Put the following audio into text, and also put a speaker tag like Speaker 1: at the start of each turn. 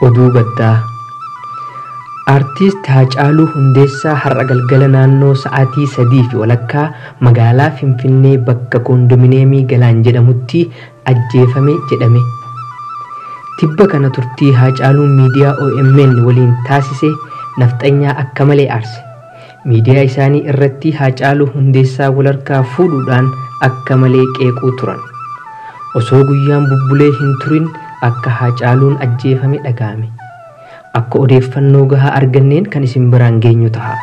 Speaker 1: Oduu gaddaa. Artiist Haacaaluu Hundeessaa har'a galgala naannoo sa'aatii 3:30 magaalaa Finfinnee bakka koondominiyeemii Galaan jedhamutti ajjeefame jedhame. Tibba kana turtii Haacaaluun miidiyaa OMN waliin taasise nafxanyaa akka malee aarse. Miidiyaa isaanii irratti Haacaaluu Hundeessaa walharkaa fuudhuudhaan akka malee qeequu turan. Osoo guyyaan bubbulee hin turin akka Haacaaluun ajjeefame dhaga'ame. Akka odeeffannoo gahaa arganneen kan isin biraan geenyu ta'a.